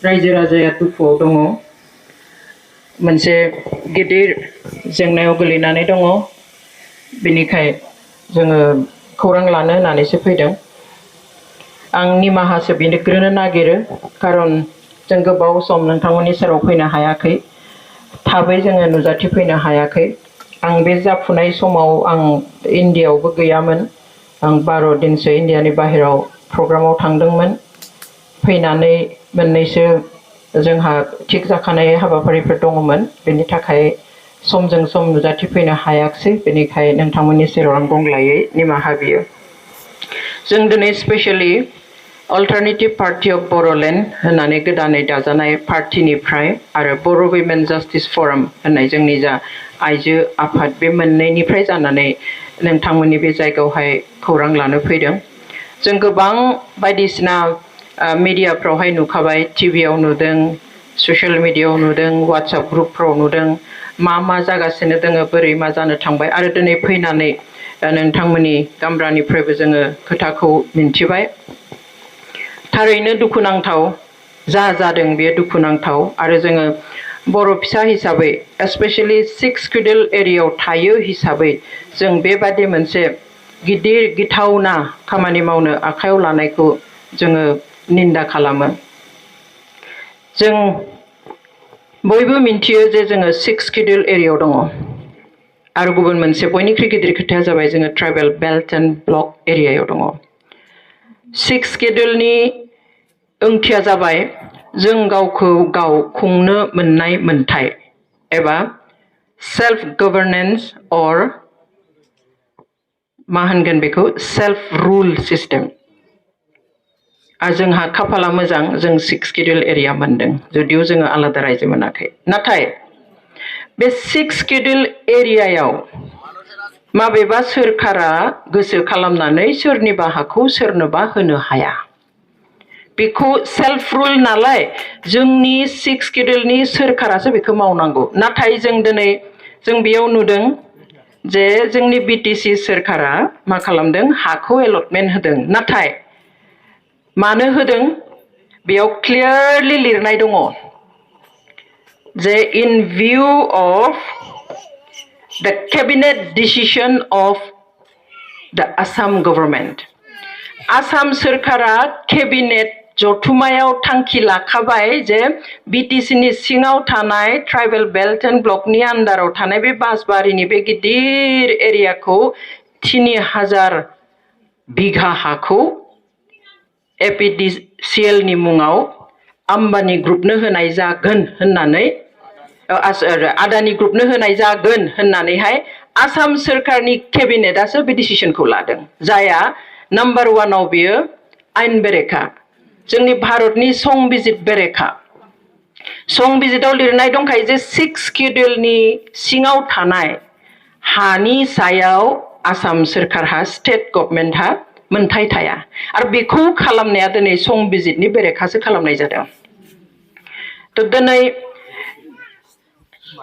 रायजो राजाया दुखुआव दङ मोनसे गिदिर जेंनायाव गोलैनानै दङ बेनिखाय जोङो खौरां लानो होननानैसो फैदों आं निमाहासो बिग्रोनो नागिरो खारन जों गोबाव सम नोंथांमोननि सेराव फैनो हायाखै थाबै जोङो नुजाथिफैनो हायाखै आं बे जाफुनाय समाव आं इन्डियायावबो गैयामोन आं 12 दिनसो इन्डियानि बाहेराव प्रग्रामाव थांदोंमोन फैनानै मोननैसो जोंहा थिक जाखानाय हाबाफारिफोर दङमोन बेनि थाखाय समजों सम नुजाथिफैनो हायाखै बेनिखाय नोंथांमोननि सेराव आं गंग्लायै निमाहा बियो जों दिनै specially alternative party of Bodoland होननानै गोदानै दाजानाय पार्टीनिफ्राय आरो बर' वुमेन जास्टिस फराम होननाय जोंनि जा आइजो आफाद बे मोननैनिफ्राय जानानै नोंथांमोननि बे जायगायावहाय खौरां लानो फैदों जों गोबां बायदिसिना मिडियाफ्रावहाय नुखाबाय टिभियाव नुदों ससियेल मिडियायाव नुदों वाट्सएप ग्रुपफ्राव नुदों मा जागासिनो दोङो बोरै मा जानो थांबाय आरो दिनै फैनानै नोंथांमोननि गामब्रानिफ्रायबो जोङो खोथाखौ मिन्थिबाय थारैनो दुखुनांथाव जादों बेयो दुखुनांथाव आरो जोङो बर' फिसा हिसाबै स्पेशली 6 शिड्यूल एरियायाव थायो हिसाबै जों बेबादि मोनसे गिदिर गिथावना खामानि मावनो आखायाव लानायखौ जोङो निन्दा खालामो जों बयबो मिन्थियो जे जोङो 6 शिड्यूल एरियायाव दङ आरो गुबुन मोनसे बयनिख्रुइ गिदिर खोथाया जाबाय जोङो ट्राइबेल बेल्ट एन्ड ब्लक एरियायाव दङ 6 शिड्यूलनि ओंथिया जाबाय जों गावखौ गाव खुंनो मोननाय मोन्थाय एबा सेल्फ गभर्नेन्स और मा होनगोन बेखौ सेल्फ रुल सिस्टेम आरो जोंहा खाफाला मोजां जों 6 शिड्यूल एरिया मोनदों जुदिও जोङो आलादा रायजो मोनाखै नाथाय बे 6 शिड्यूल एरियायाव माबेबा सोरखारा गोसो खालामनानै सोरनिबा हाखौ सोरनोबा होनो हाया बेखौ सेल्फ रुल नालाय जोंनि 6 शिड्यूलनि सोरखारासो बेखौ मावनांगौ नाथाय जों दिनै जों बेयाव नुदों जे जोंनि बिटिसि सोरखारा मा खालामदों हाखौ एलटमेन्ट होदों नाथाय मानो होदों बेयाव क्लियारलि लिरनाय दङ जे इन view of the cabinet decision of the Assam government Assam सोरखारा केबिनेट जथुमायाव थांखि लाखाबाय जे बिटिसिनि सिङाव थानाय ट्राइबेल बेल्ट एन्ड ब्लकनि आन्डाराव थानाय बे बासबारिनि बे गिदिर एरियाखौ 3000 बिघा हाखौ एपिडिसिएलनि मुङाव आम्बानी ग्रुपनो होनाय जागोन होननानै आदानी ग्रुपनो होनाय जागोन होननानैहाय आसाम सोरखारनि केबिनेटआसो बे डिसिजनखौ लादों जाया नम्बर 1 आव बियो आयेन बेरेखा जोंनि भारतनि संबिजित बेरेखा संबिजिताव लिरनाय दंखायो जे 6 शिड्यूलनि सिङाव थानाय हानि सायाव आसाम सोरखारहा स्टेट गभर्नमेन्टहा मोनथाय थाया आरो बेखौ खालामनाया दिनै संबिजितनि बेरेखासो खालामनाय जादों थ' दिनै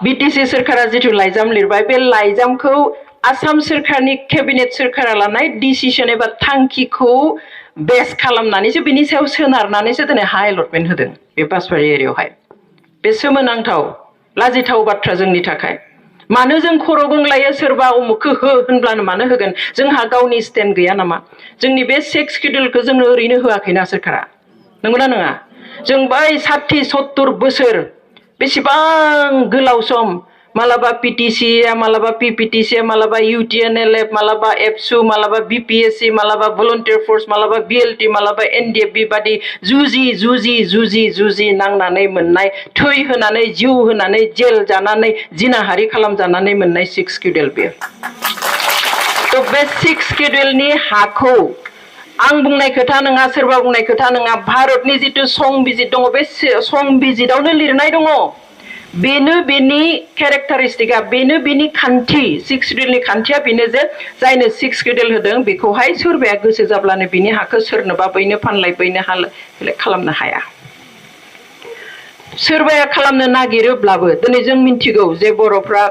बिटिसि सोरखारा जिथु लाइजाम लिरबाय बे लाइजामखौ आसाम सोरखारनि केबिनेट सोरखारा लानाय डिसिजन एबा थांखिखौ बेस खालामनानैसो बिनि सायाव सोनारनानैसो दिनै हा एलटमेन्ट होदों बे बासबारि एरियायावहाय बे सोमोनांथाव लाजिथाव बाथ्रा जोंनि थाखाय मानो जों खर' गंग्लायो सोरबा उमुखखौ हो होनब्लानो मानो होगोन जोंहा गावनि स्टेन्ड गैया नामा जोंनि बे 6 शिड्यूलखौ जोंनो ओरैनो होआखैना सोरखारा नंगौना नङा जों बै 60-70 बोसोर बेसेबां गोलाव सम मालाबा पिटिसि मालाबा पिपिटिसि मालाबा इउटिएनएलएफ मालाबा एबसु मालाबा बिपिएससि मालाबा भलन्टियार फर्स मालाबा बिएलटि मालाबा एनडिएफ बेबादि जुजि नांनानै मोननाय थै होनानै जिउ होनानै जेल जानानै जिनाहारि खालामजानानै मोननाय 6 शिड्यूल बे थ' बे 6 शिड्यूलनि हाखौ आं बुंनाय खोथा नङा सोरबा बुंनाय खोथा नङा भारतनि जिथु संबिजित दङ बे संबिजितावनो लिरनाय दङ बेनो बेनि केरेक्टारिस्टिकआ बेनो बेनि खान्थि 6 शिड्यूलनि खान्थिया बेनो जे जायनो 6 शिड्यूल होदों बेखौहाय सोरबाया गोसो जाब्लानो बिनि हाखौ सोरनोबा बैनो फानलाय बैनो खालामनो हाया सोरबाया खालामनो नागिरोब्लाबो दिनै जों मिन्थिगौ जे बर'फ्रा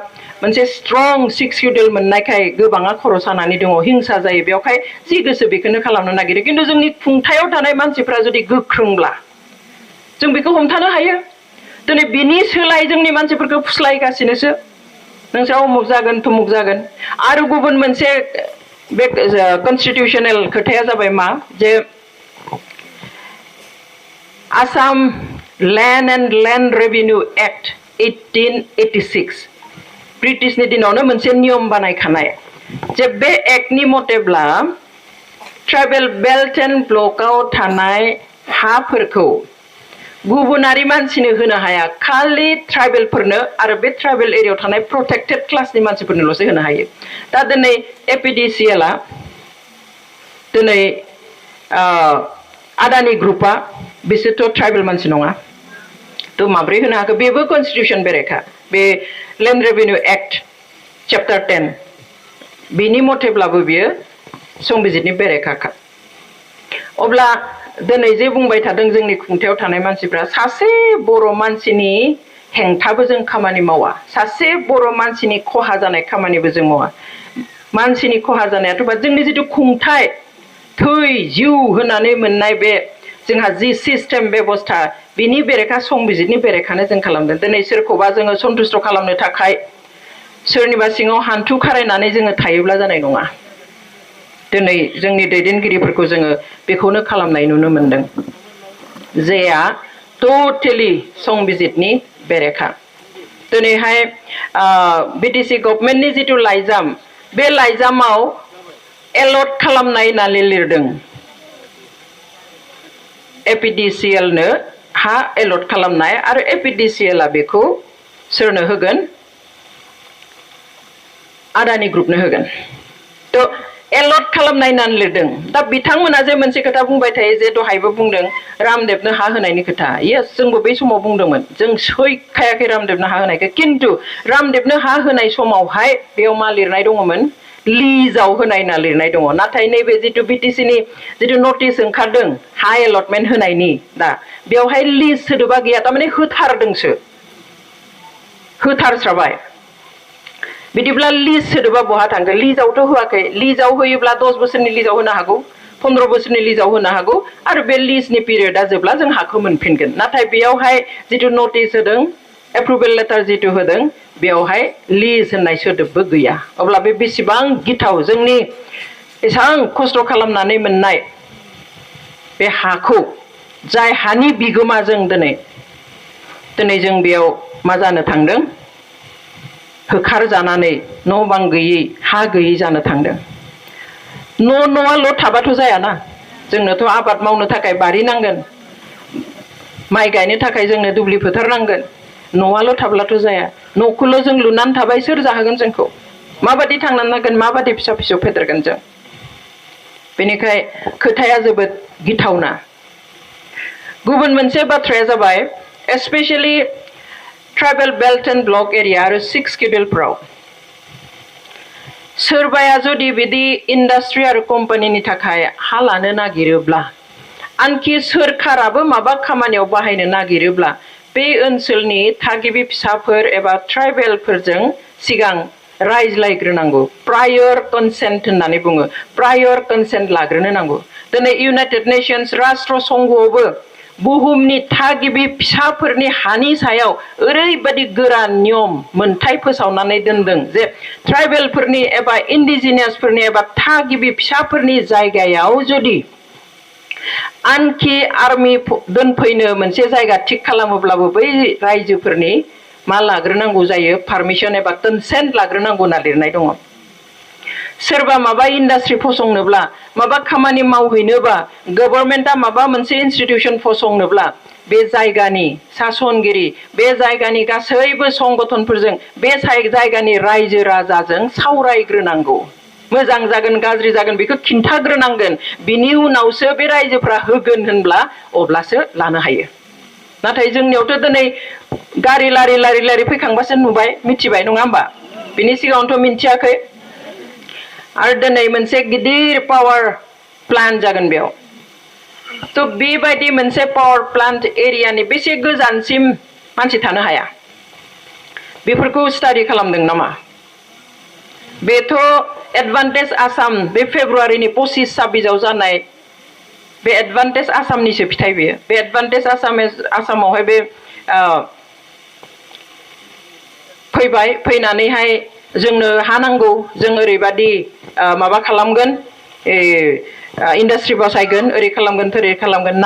मोनसे स्ट्रं 6 शिड्यूल मोननायखाय गोबाङा खर' सानानै दङ हिंसा जायो बेवहाय जि गोसो बेखौनो खालामनो नागिरो खिन्थु जोंनि खुंथायाव थानाय मानसिफ्रा जुदि गोख्रोंब्ला जों बेखौ हमथानो हायो दिनै बिनि सोलाय जोंनि मानसिफोरखौ फुस्लायगासिनोसो नोंसोर अमुक जागोन थुमुक जागोन आरो गुबुन मोनसे बे कन्स्टिटिउसनेल खोथाया जाबाय मा जे Assam land and land revenue act 1886 ब्रिटिशनि दिनावनो मोनसे नियम बानायखानाय जे बे एक्टनि मतेब्ला ट्राइबेल बेल्ट एंड ब्लकआव थानाय हाफोरखौ गुबुनारि मानसिनो होनो हाया खालि ट्राइबेलफोरनो आरो बे ट्राइबेल एरियायाव थानाय प्रोटेक्टेड क्लासनि मानसिफोरनोल'सो होनो हायो दा दिनै एपिडिसिएलआ दिनै आदानि ग्रुपआ बिसोरथ' ट्राइबेल मानसि नङा थ' माब्रै होनो हाखो बेबो कन्स्टिटिउसन बेरेखा बे लैंड रेवेन्यू एक्ट चैप्टार 10 बिनि मथेब्लाबो बियो संबिजितनि बेरेखाखा अब्ला दिनै जे बुंबाय थादों जोंनि खुंथायाव थानाय मानसिफ्रा सासे बर' मानसिनि हेंथाबो जों खामानि मावा सासे बर' मानसिनि खहा जानाय खामानिबो जों मावा मानसिनि खहा जानायाथ' बा जोंनि जिथु खुंथाय थै जिउ होनानै मोननाय बे जोंहा जि सिस्टेम बेबस्था बिनि बेरेखा संबिजितनि बेरेखानो जों खालामदों दिनै सोरखौबा जोङो सन्तुष्ट खालामनो थाखाय सोरनिबा सिङाव हान्थु खारायनानै जोङो थायोब्ला जानाय नङा दिनै जोंनि दैदेनगिरिफोरखौ जोङो बेखौनो खालामनाय नुनो मोनदों जेया टटेलि संबिजितनि बेरेखा दिनैहाय बिटिसि गभर्नमेन्टनि जिथु लाइजाम बे लाइजामाव एलट खालामनाय होननानै लिरदों एपिडिसिएलनो हा एलट खालामनाय आरो एपिडिसिएलआ बेखौ सोरनो होगोन आदानि ग्रुपनो होगोन थ' एलट खालामनाय होननानै लिरदों दा बिथांमोना जे मोनसे खोथा बुंबाय थायो जे दहायबो बुंदों रामदेबनो हा होनायनि खोथा येस जोंबो बै समाव बुंदोंमोन जों सैखायाखै रामदेबनो हा होनायखौ खिन्थु रामदेबनो हा होनाय समावहाय बेयाव मा लिरनाय दङमोन लिजाव होनाय होनना लिरनाय दङ नाथाय नैबे जिथु बिटिसिनि जिथु नटिस ओंखारदों हा एलटमेन्ट होनायनि दा बेवहाय लिज सोदोबा गैया थारमाने होथारदोंसो होथारस्राबाय बिदिब्ला लिज सोदोबा बहा थांगोन लिजावथ' होआखै लिजाव होयोब्ला 10 बोसोरनि लिजाव होनो हागौ 15 बोसोरनि लिजाव होनो हागौ आरो बे लिजनि पिरियडा जोबला जों हाखौ मोनफिनगोन नाथाय बेयावहाय जिथु नटिस होदों एप्रुभेल लेटार जिथु होदों बेवहाय लिज होननाय सोदोबबो गैया अब्ला बे बेसेबां गिथाव जोंनि एसेबां खस्थ' खालामनानै मोननाय बे हाखौ जाय हानि बिगोमा जों दिनै जों बेयाव मा जानो थांदों होखारजानानै न' बां गैयै हा गैयै जानो थांदों न'आल' थाबाथ' जायाना जोंनोथ' आबाद मावनो थाखाय बारि नांगोन माइ गायनो थाखाय जोंनो दुब्लि फोथार नांगोन न'आल' थाब्लाथ' जाया न'खौल' जों लुनानै थाबाय सोर जाहोगोन जोंखौ माबादि थांनानै नांगोन माबादि फिसा फिसौ फेदेरगोन जों बेनिखाय खोथाया जोबोद गिथावना गुबुन मोनसे बाथ्राया जाबाय especially tribal belt and block area आरो 6 शेड्यूलफ्राव सोरबाया जुदि बिदि इंडस्ट्री आरो कम्पानीनि थाखाय हा लानो नागिरोब्ला आनखि सोरखाराबो माबा खामानियाव बाहायनो नागिरोब्ला बे ओनसोलनि थागिबि फिसाफोर एबा ट्राइबेलफोरजों सिगां रायज्लायग्रोनांगौ प्रायर कनसेन्ट होननानै बुङो प्रायर कनसेन्ट लाग्रोनो नांगौ दिनै इउनाइटेड नेशंस राष्ट्र संघआवबो बुहुमनि थागिबि फिसाफोरनि हानि सायाव ओरैबायदि गोरा नियम मोनथाय फोसावनानै दोनदों जे ट्राइबेलफोरनि एबा इन्डिजिनियासफोरनि एबा थागिबि फिसाफोरनि जायगायाव जुदि आनखि आर्मि दोनफैनो मोनसे जायगा थिक खालामोब्लाबो बै रायजोफोरनि मा लाग्रोनांगौ जायो पारमिशन एबा कनसेन्ट लाग्रोनांगौ होनना लिरनाय दङ सोरबा माबा इन्डास्ट्री फसंनोब्ला माबा खामानि मावहैनोबा गभर्नमेन्टआ माबा मोनसे इन्स्टिट्यूशन फसंनोब्ला बे जायगानि सासनगिरि बे जायगानि गासैबो संगठनफोरजों बे जायगानि रायजो राजाजों सावरायग्रोनांगौ मोजां जागोन गाज्रि जागोन बेखौ खिन्थाग्रोनांगोन बिनि उनावसो बे रायजोफ्रा होगोन होनब्ला अब्लासो लानो हायो नाथाय जोंनियावथ' दिनै गारि लारि लारि लारि फैखांबासो नुबाय मिथिबाय नङा होमबा बिनि सिगाङावथ' मिथियाखै आरो दिनै मोनसे गिदिर पावार प्लान्ट जागोन बेयाव थ' बेबायदि मोनसे पावार प्लान्ट एरियानि बेसे गोजानसिम मानसि थानो हाया बेफोरखौ स्टाडि खालामदों नामा बेथ' एडभान्टेज आसाम बे फेब्रुवारिनि 25-26 जानाय बे एडभान्टेज आसामनिसो फिथाइ बेयो बे एडभान्टेज आसामावहाय बे फैबाय फैनानैहाय जोंनो हा नांगौ जों ओरैबादि माबा खालामगोन इन्डास्ट्रि बसायगोन ओरै खालामगोन थोरै खालामगोन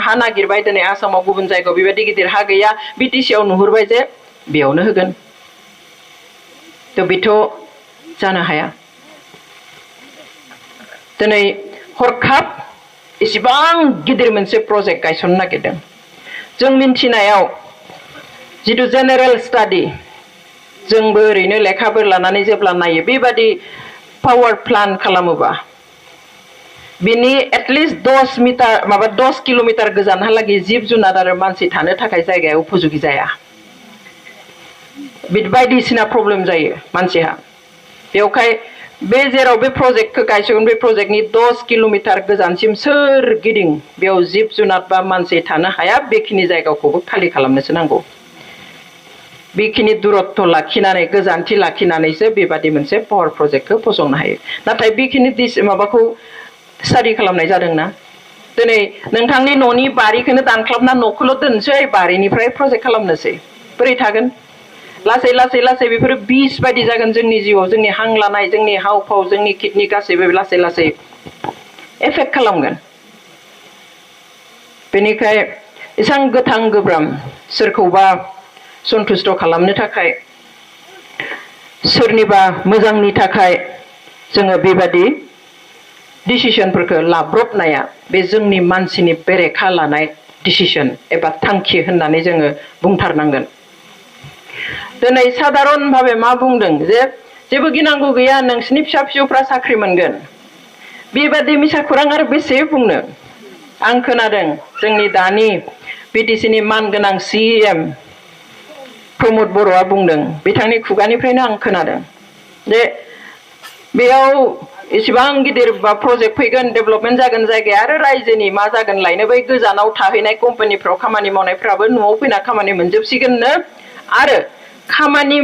हा नागिरबाय दिनै आसामाव गुबुन जायगायाव बेबायदि गिदिर हा गैया बिटिसि आव नुहुरबाय जे बेयावनो होगोन थ' बेथ' जानो हाया दिनै हरखाब इसिबां गिदिर मोनसे प्रजेक्ट गायसननो नागिरदों जों मिन्थिनायाव जिथु जेनेरेल स्टाडि जोंबो ओरैनो लेखाफोर लानानै जेब्ला नायो बेबादि पावार प्लान्ट खालामोबा बिनि एटलिस्ट 10 किल'मिटार गोजानहालागै जिब जुनार आरो मानसि थानो थाखाय जायगाया उपयोगी जाया बायदिसिना प्रब्लेम जायो मानसिहा बेवहाय बे जेराव बे प्रजेक्टखौ गायसनगोन बे प्रजेक्टनि 10 किल'मिटार गोजानसिम सोरगिदिं बेयाव जिब जुनार बा मानसि थानो हाया बेखिनि जायगाखौबो खालि खालामनोसो नांगौ बेखिनि दूरत्व लाखिनानै गोजानथि लाखिनानैसो बेबादि मोनसे पावार प्रजेक्टखौ फसंनो हायो नाथाय बेखिनि माबाखौ स्टाडि खालामनाय जादोंना दिनै नोंथांनि न'नि बारिखौनो दानख्लाबना न'खौल' दोनसै बारिनिफ्राय प्रजेक्ट खालामनोसै बोरै थागोन लासै लासै लासै बेफोरो बिस बायदि जागोन जोंनि जिउआव जोंनि हां लानाय जोंनि हाव फाव जोंनि किडनि गासैबो लासै लासै एफेक्ट खालामगोन बेनिखाय एसां गोथां गोब्राम सोरखौबा सन्तुष्ट खालामनो थाखाय सोरनिबा मोजांनि थाखाय जोङो बेबादि डिसिसनफोरखौ लाब्रबनाया बे जोंनि मानसिनि बेरेखा लानाय डिसिसन एबा थांखि होननानै जोङो बुंथारनांगोन दिनै साधारन भाबे मा बुंदों जे जेबो गिनांगौ गैया नोंसिनि फिसा फिसौफ्रा साख्रि मोनगोन बेबादि मिसा खौरां आरो बेसे बुंनो आं खोनादों जोंनि दानि बिटिसिनि मानगोनां CEM प्रमद बर'आ बुंदों बिथांनि खुगानिफ्रायनो आं खोनादों जे बेयाव इसिबां गिदिर बा प्रजेक्ट फैगोन डेभेलपमेन्ट जागोन जायगाया आरो रायजोनि मा जागोन लायनो बै गोजानाव थाहैनाय कम्पानिफ्राव खामानि मावनायफ्राबो न'आव फैना खामानि मोनजोबसिगोननो आरो खामानि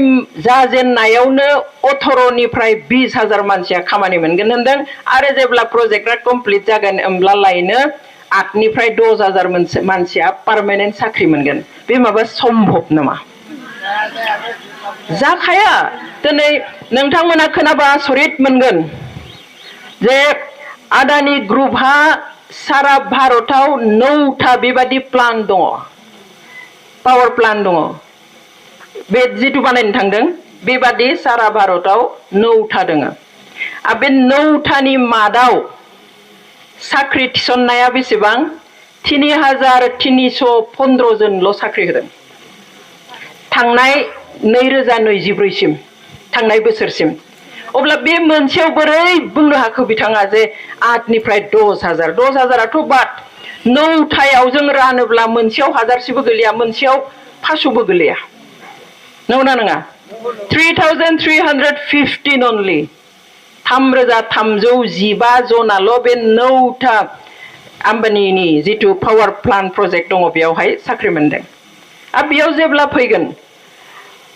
जाजेननायावनो 18निफ्राय 20,000 मानसिया खामानि मोनगोन होनदों आरो जेब्ला प्रजेक्टआ कमप्लिट जागोन होमब्ला लायनो 8निफ्राय 10,000 मानसिया पार्मानेन्ट साख्रि मोनगोन बे माबा सम्भब नामा जाखाया दिनै नोंथांमोना खोनाबा आसरित मोनगोन जे आदानि ग्रुपहा सारा भारताव 9टा बेबादि प्लान्ट दङ पावार प्लान्ट दङ बे जिथु बानायनो थांदों बेबादि सारा भारताव 9टा दङ आरो बे 9टानि मादाव साख्रि थिसननाया बेसेबां 3,315 जनल' साख्रि होदों थांनाय 2024 सिम थांनाय बोसोरसिम अब्ला बे मोनसेयाव बोरै बुंनो हाखो बिथाङा जे 8निफ्राय 10,000आथ' बाद 9टायाव जों रानोब्ला मोनसेयाव 1000सिबो गोलैया मोनसेयाव 500बो गोलैया नंगौना नङा 3,315 अनलि 3,315 जनाल' बे 9टा आम्बानिनि जिथु पावार प्लान्ट प्रजेक्ट दङ बेयावहाय साख्रि मोनदों आरो बेयाव जेब्ला फैगोन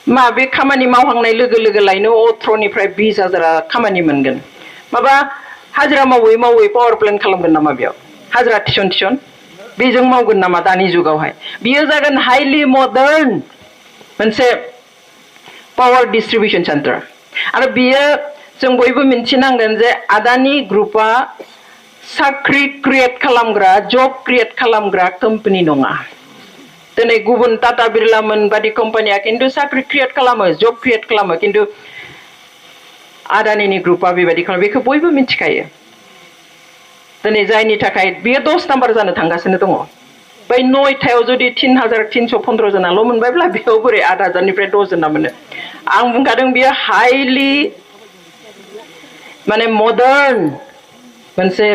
मा बे खामानि मावहांनाय लोगो लोगो लायनो 18निफ्राय 20,000 खामानि मोनगोन माबा हाजिरा मावै मावै पावार प्लान्ट खालामगोन नामा बेयाव हाजिरा थिसन बेजों मावगोन नामा दानि जुगावहाय बियो जागोन हाइलि मडार्न मोनसे पावार डिस्ट्रिबिउशन सेन्टार आरो बियो जों बयबो मिन्थिनांगोन जे आदानि ग्रुपआ साख्रि क्रिएट खालामग्रा जब क्रिएट खालामग्रा कम्पानि नङा दिनै गुबुन टाटा बिरलामोन बादि कम्पानिया खिन्थु साख्रि क्रिएट खालामो जब क्रिएट खालामो खिन्थु आदानिनि ग्रुपआ बेबायदि खालामो बेखौ बयबो मिथिखायो दिनै जायनि थाखाय बेयो 10 नाम्बार जानो थांगासिनो दङ बै 9टायाव जुदि 3,315 जनाल' मोनबायब्ला बेयाव बोरै 8,000निफ्राय 10 जना मोनो आं बुंखादों बेयो हाइलि माने मडार्न मोनसे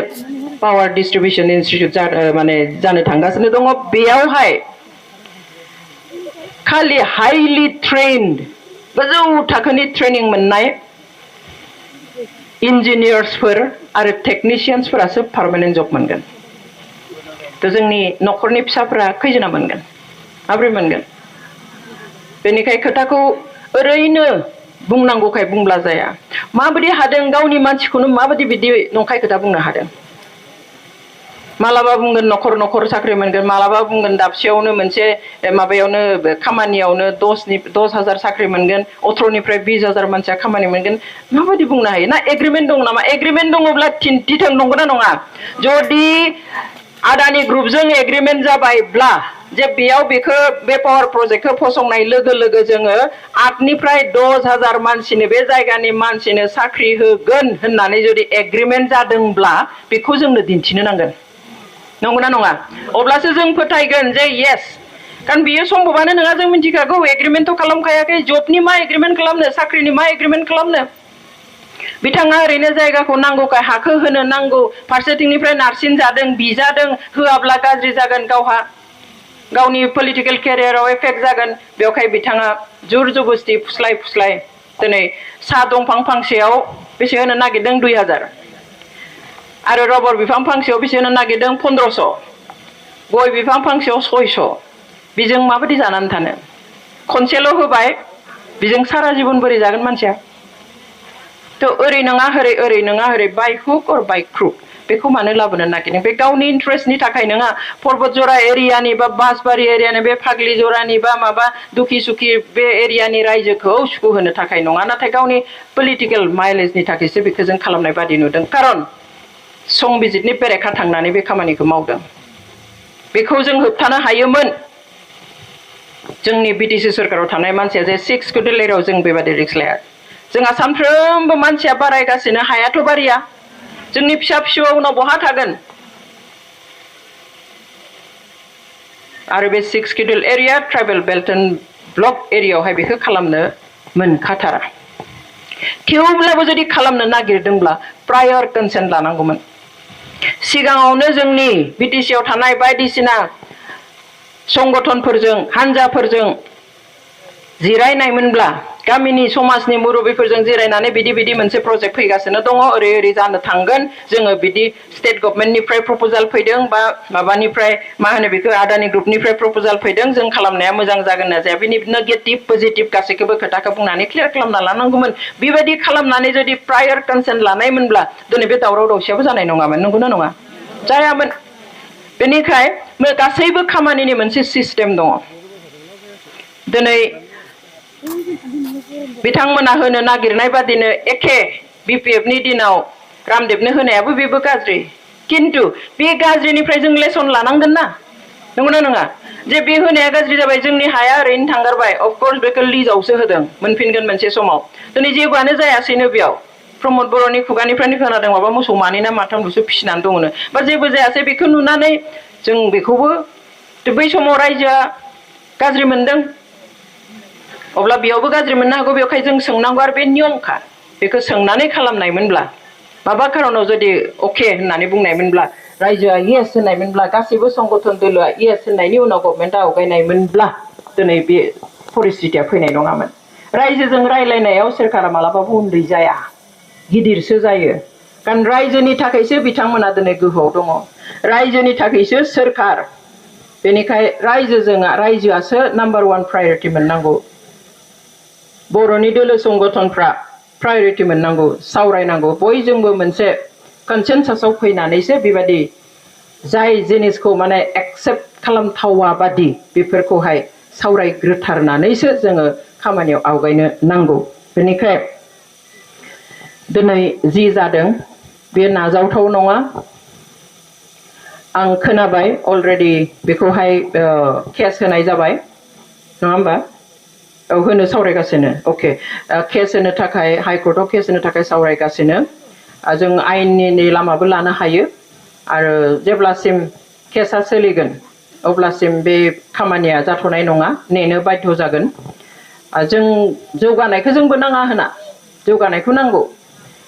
पावार डिस्ट्रिबिउशन इन्स्टिट्यूट माने जानो थांगासिनो दङ बेयावहाय खालि हाइलि ट्रेन्ड गोजौ थाखोनि ट्रेनिं मोननाय इन्जिनियार्सफोर आरो टेकनिशियान्सफोरासो पार्मानेन्ट जब मोनगोन थ' जोंनि न'खरनि फिसाफोरा खैजना मोनगोन माब्रै मोनगोन बेनिखाय खोथाखौ ओरैनो बुंनांगौखाय बुंब्ला जाया माबायदि हादों गावनि मानसिखौनो माबायदि बिदि नंखाय खोथा बुंनो हादों मालाबा बुंगोन न'खर न'खर साख्रि मोनगोन, मालाबा बुंगोन दाबसेयावनो मोनसे माबायावनो खामानियावनो 10,000 साख्रि मोनगोन, 18निफ्राय 20,000 मानसिया खामानि मोनगोन। माबायदि बुंनो हायो? ना एग्रिमेन्ट दं नामा? एग्रिमेन्ट दङब्ला दिन्थिथों, नंगौना नङा? जुदि आदानि ग्रुपजों एग्रिमेन्ट जाबायब्ला जे बेयाव बेखौ बे पावार प्रजेक्टखौ फसंनाय लोगो लोगो जोङो 8निफ्राय 10,000 मानसिनो बे जायगानि मानसिनो साख्रि होगोन होननानै जुदि एग्रिमेन्ट जादोंब्ला बेखौ जोंनो दिन्थिनो नांगोन, नंगौना नङा? अब्लासो जों फोथायगोन जे येस, कारण बियो सम्भबानो नङा, जों मिथिखागौ एग्रिमेन्टथ' खालामखायाखै। जबनि मा एग्रिमेन्ट खालामनो, साख्रिनि मा एग्रिमेन्ट खालामनो? बिथाङा ओरैनो जायगाखौ नांगौखाय हाखौ होनो नांगौ, फारसेथिंनिफ्राय नारसिन जादों, बिजादों, होआब्ला गाज्रि जागोन, गावहा गावनि पलिटिकेल केरियाराव एफेक्ट जागोन, बेवहाय बिथाङा जुर जबस्ति फुस्लाय फुस्लाय दिनै साहा दंफां फांसेयाव बेसे होनो नागिरदों? 2,000, आरो रबर बिफां फांसेयाव बेसे होनो नागिरदों? 1500, गय बिफां फांसेयाव 600। बेजों माबायदि जानानै थानो? खनसेल' होबाय, बेजों सारा जिबन बोरै जागोन मानसिया? थ' ओरै नङा हरै, ओरै नङा हरै, बाय हुक अर बाय क्रुक, बेखौ मानो लाबोनो नागिरदों? बे गावनि इन्ट्रेस्टनि थाखाय नङा, पर्बतजरा एरियानि बा बासबारि एरियानि, बे फाग्लि जरानि बा माबा दुखि सुखि बे एरियानि रायजोखौ सुखुहोनो थाखाय नङा, नाथाय गावनि पलिटिकेल माइलेजनि थाखायसो बेखौ जों खालामनाय बादि नुदों। खारन संबिजितनि बेरेखा थांनानै बे खामानिखौ मावदों। बेखौ जों होबथानो हायोमोन, जोंनि बिटिसि सोरखाराव थानाय मानसिया जे 6 सिडिउल एरियायाव जों बेबादि रिक्स लाया। जोंहा सानफ्रोमबो मानसिया बारायगासिनो, हायाथ' बारिया, जोंनि फिसा फिसौआ उनाव बहा थागोन? आरो बे 6 schedule area tribal belt and block एरियायावहाय बेखौ खालामनो मोनखाथारा। थेवब्लाबो जुदि खालामनो नागिरदोंब्ला प्रायर कनसेन्ट लानांगौमोन। सिगाङावनो जोंनि बिटिसिआव थानाय बायदिसिना संगठनफोरजों, हानजाफोरजों जिरायनायमोनब्ला, गामिनि समाजनि मुरब्बिफोरजों जिरायनानै बिदि बिदि मोनसे प्रजेक्ट फैगासिनो दङ, ओरै ओरै जानो थांगोन, जोङो बिदि स्टेट गभर्नमेन्टनिफ्राय प्रप'जाल फैदों बा माबानिफ्राय मा होनो बेखौ आदानि ग्रुपनिफ्राय प्रप'जाल फैदों, जों खालामनाया मोजां जागोन ना जाया, बिनि नेगेटिभ पजिटिभ गासैखौबो खोथाखौ बुंनानै क्लियार खालामना लानांगौमोन। बेबायदि खालामनानै जुदि प्रायर कनसेन्ट लानायमोनब्ला दिनै बे दावराव दावसियाबो जानाय नङामोन, नंगौना नङा? जायामोन। बेनिखाय गासैबो खामानिनि मोनसे सिस्टेम दङ। दिनै बिथांमोना होनो नागिरनाय बादिनो एखे बिपिएफनि दिनाव रामदेबनो होनायाबो बेबो गाज्रि, किन्तु बे गाज्रिनिफ्राय जों लेसन लानांगोन ना, नंगौना नङा? जे बे होनाया गाज्रि जाबाय, जोंनि हाया ओरैनो थांगारबाय, अफकर्स बेखौ लिजावसो होदों, मोनफिनगोन मोनसे समाव। दिनै जेबोआनो जायासैनो बेयाव, प्रमद बर'नि खुगानिफ्रायनो खोनादों माबा मोसौ मानै ना माथामल'सो फिसिनानै दङनो, बा जेबो जायासै, बेखौ नुनानै जों बेखौबो बै समाव रायजोआ गाज्रि मोनदों, अब्ला बेयावबो गाज्रि मोननो हागौ। बेवहाय जों सोंनांगौ, आरो बे नियमखा, बेखौ सोंनानै खालामनायमोनब्ला, माबा खारनाव जुदि अके होननानै बुंनायमोनब्ला, रायजोआ येस होननायमोनब्ला, गासैबो संगठन दोलोआ येस होननायनि उनाव गभर्नमेन्टआ आवगायनायमोनब्ला दिनै बे परिस्थितिया फैनाय नङामोन। रायजोजों रायलायनायाव सोरखारा मालाबाबो उन्दै जाया, गिदिरसो जायो। कारण रायजोनि थाखायसो बिथांमोना दिनै गोहोआव दङ, रायजोनि थाखायसो सोरखार। बेनिखाय रायजोआसो नाम्बार 1 प्रायरिटि मोननांगौ। बर'नि दोलो संगठनफ्रा प्रायरिटि मोननांगौ, सावरायनांगौ, बयजोंबो मोनसे कनसेन्सासआव फैनानैसो बेबादि जाय जिनिसखौ माने एक्सेप्ट खालामथावा बादि बेफोरखौहाय सावरायग्रोथारनानैसो जोङो खामानियाव आवगायनो नांगौ। बेनिखाय दिनै जि जादों बे नाजावथाव नङा। आं खोनाबाय अलरेडि बेखौहाय केस होनाय जाबाय, नङा होमबा? औ, होनो सावरायगासिनो। अके, केस होनो थाखाय हाइकर्टआव केस होनो थाखाय सावरायगासिनो। जों आयेननि लामाबो लानो हायो, आरो जेब्लासिम केसआ सोलिगोन अब्लासिम बे खामानिया जाथ'नाय नङा, नेनो बाध्य जागोन। जों जौगानायखौ जोंबो नाङा होना, जौगानायखौ नांगौ,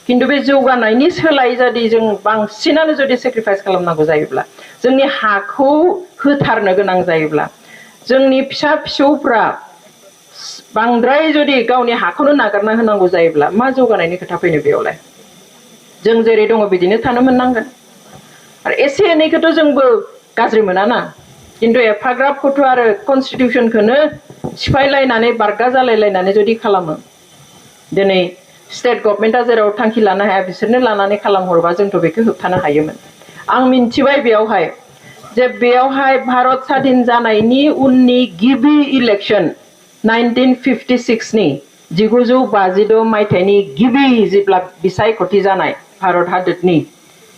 किन्तु बे जौगानायनि सोलाय जुदि जों बांसिनानो जुदि सेक्रिफाइस खालामनांगौ जायोब्ला, जोंनि हाखौ होथारनो गोनां जायोब्ला, जोंनि फिसा फिसौफ्रा बांद्राय जुदि गावनि हाखौनो नागारना होनांगौ जायोब्ला मा जौगानायनि खोथा फैनो बेयावलाय? जों जेरै दङ बिदिनो थानो मोननांगोन। आरो एसे एनैखौथ' जोंबो गाज्रि मोनाना, किन्तु एफाग्राबखौथ' आरो कनस्टिटिउसनखौनो सिफायलायनानै बारगा जालायलायनानै जुदि खालामो, दिनै स्टेट गभर्नमेन्टआ जेराव थांखि लानो हाया बिसोरनो लानानै खालामहरबा जोंथ' बेखौ होबथानो हायोमोन। आं मिन्थिबाय बेयावहाय जे बेयावहाय भारत स्वाधीन जानायनि उननि गिबि इलेक्शन 1956 नि 1956 मायथाइनि गिबि जेब्ला बिसायख'थि जानाय भारत हादरनि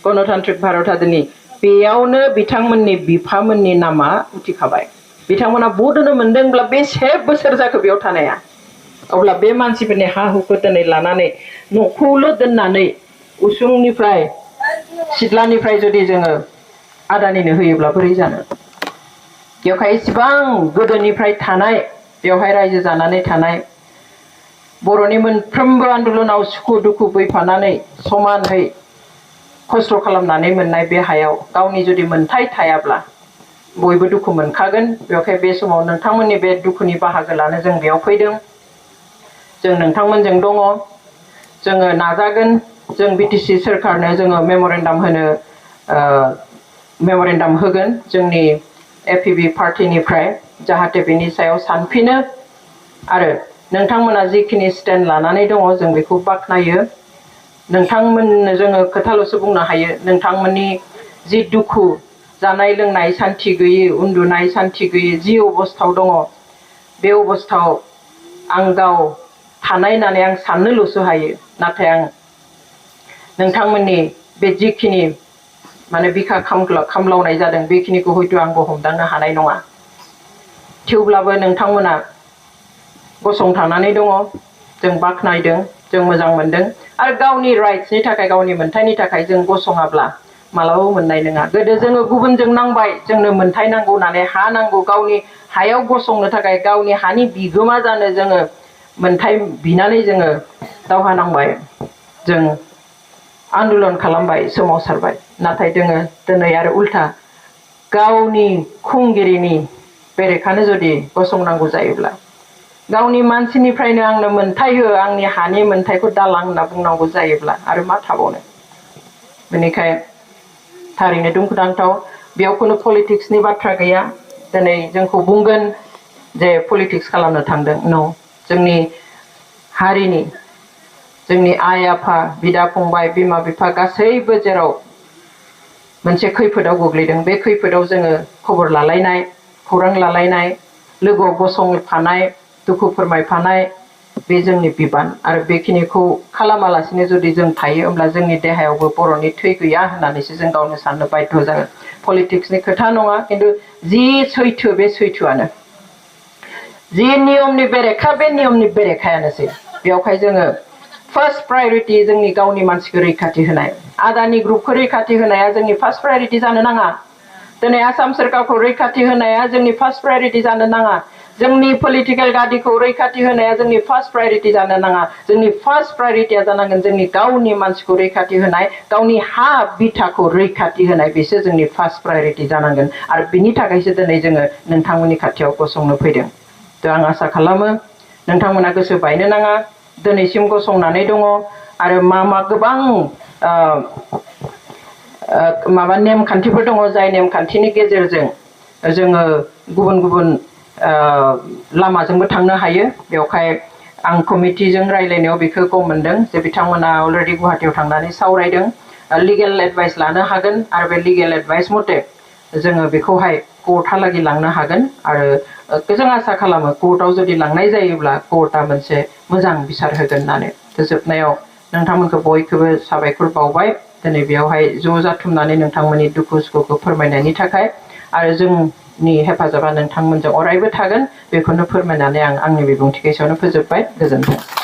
गणतान्त्रिक भारत हादरनि बेयावनो बिथांमोननि बिफामोननि नामा उथिखाबाय बिथांमोना भट होनो मोनदोंब्ला बेसे बोसोर जाखो बेयाव थानाया अब्ला बे मानसिफोरनि हा हुखौ दिनै लानानै न'खौल' दोननानै उसुंनिफ्राय सिथ्लानिफ्राय जुदि जोङो आदानिनो होयोब्ला बोरै जानो बेवहाय इसेबां गोदोनिफ्राय थानाय बेवहाय रायजो जानानै थानाय बर'नि मोनफ्रोमबो आन्दोलनाव सुखु दुखु बैफानानै समानहै खस्थ' खालामनानै मोननाय बे हायाव गावनि जुदि मोनथाय थायाब्ला बयबो दुखु मोनखागोन बेवहाय बे समाव नोंथांमोननि बे दुखुनि बाहागो लानो जों बेयाव फैदों जों नोंथांमोनजों दङ जोङो नाजागोन जों बिटिसि सरकारनो जोङो मेम'रेन्डाम होगोन जोंनि एपिबि पार्टिनिफ्राय जाहाथे बेनि सायाव सानफिनो आरो नोंथांमोना जिखिनि स्टेन्ड लानानै दङ जों बेखौ बाख्नायो नोंथांमोननो जोङो खोथाल'सो बुंनो हायो नोंथांमोननि जि दुखु जानाय लोंनाय सान्थि गैयै उन्दुनाय सान्थि गैयै जि अबस्थायाव दङ बे अबस्थायाव आं गाव थानाय होननानै आं साननोल'सो हायो नाथाय आं नोंथांमोननि बे जिखिनि माने बिखा खामलावनाय जादों बेखिनिखौ हयथ' आंबो हमदांनो हानाय नङा थेवब्लाबो नोंथांमोना गसंथानानै दङ जों बाख्नायदों जों मोजां मोनदों आरो गावनि राइट्सनि थाखाय गावनि मोनथायनि थाखाय जों गसङाब्ला मालाबाबो मोननाय नङा गोदो जोङो गुबुनजों नांबाय जोंनो मोनथाय नांगौ होननानै हा नांगौ गावनि हायाव गसंनो थाखाय गावनि हानि बिगोमा जानो जोङो मोनथाय बिनानै जोङो दावहा नांबाय जों आन्दोलन खालामबाय सोमावसारबाय नाथाय जोङो दिनै आरो उल्था गावनि खुंगिरिनि बेरेखानो जुदि गसंनांगौ जायोब्ला गावनि मानसिनिफ्रायनो आंनो मोनथाय हो आंनि हानि मोनथायखौ दालां होनना बुंनांगौ जायोब्ला आरो मा थाबावनो बेनिखाय थारैनो दुखुनांथाव बेयाव खुनु पलिटिक्सनि बाथ्रा गैया दिनै जोंखौ बुंगोन जे पलिटिक्स खालामनो थांदों न जोंनि हारिनि जोंनि आइ आफा बिदा फंबाय बिमा बिफा गासैबो जेराव मोनसे खैफोदाव गोग्लैदों बे खैफोदाव जोङो खबर लालायनाय खौरां लालायनाय लोगोआव गसंफानाय दुखु फोरमायफानाय बे जोंनि बिबान आरो बेखिनिखौ खालामालासिनो जुदि जों थायो होमब्ला जोंनि देहायावबो बर'नि थै गैया होननानैसो जों गावनो साननो बाध्य जागोन पलिटिक्सनि खोथा नङा खिन्थु जि सैथो बे सैथोआनो जि नियमनि बेरेखा बे नियमनि बेरेखायानोसै बेवहाय जोङो फार्स्ट प्रायोरिटी जोंनि गावनि मानसिखौ रैखाथि होनाय आदानि ग्रुपखौ रैखाथि होनाया जोंनि फार्स्ट प्रायोरिटी जानो नाङा दिनै आसाम सरकारखौ रैखाथि होनाया जोंनि फार्स्ट प्रायोरिटी जानो नाङा जोंनि पलिटिकेल गादिखौ रैखाथि होनाया जोंनि फार्स्ट प्रायोरिटी जानो नाङा जोंनि फार्स्ट प्रायोरिटीया जानांगोन जोंनि गावनि मानसिखौ रैखाथि होनाय गावनि हा बिथाखौ रैखाथि होनाय बेसो जोंनि फार्स्ट प्रायोरिटी जानांगोन आरो बिनि थाखायसो दिनै जोङो नोंथांमोननि खाथियाव गसंनो फैदों थ' आं आसा खालामो नोंथांमोना गोसो बायनो नाङा दिनैसिम गसंनानै दङ आरो मा गोबां माबा नेमखान्थिफोर दङ जाय नेमखान्थिनि गेजेरजों जोङो गुबुन गुबुन लामाजोंबो थांनो हायो बेवहाय आं कमिटिजों रायलायनायाव बेखौ गम मोनदों जे बिथांमोना अलरेडि गुवाहाटीयाव थांनानै सावरायदों लिगेल एडभाइस लानो हागोन आरो बे लिगेल एडभाइस मथे जोङो बेखौहाय कोर्टहालागै लांनो हागोन आरो जों आसा खालामो कोर्टआव जुदि लांनाय जायोब्ला कोर्टआ मोनसे मोजां बिसार होगोन होननानै जोबनायाव नोंथांमोनखौ बयखौबो साबायखर बावबाय दिनै बेयावहाय ज' जाथुमनानै नोंथांमोननि दुखु सुखुखौ फोरमायनायनि थाखाय आरो जोंनि हेफाजाबा नोंथांमोनजों अरायबो थागोन बेखौनो फोरमायनानै आं आंनि बिबुंथिखौ एसेयावनो फोजोबबाय गोजोन्थों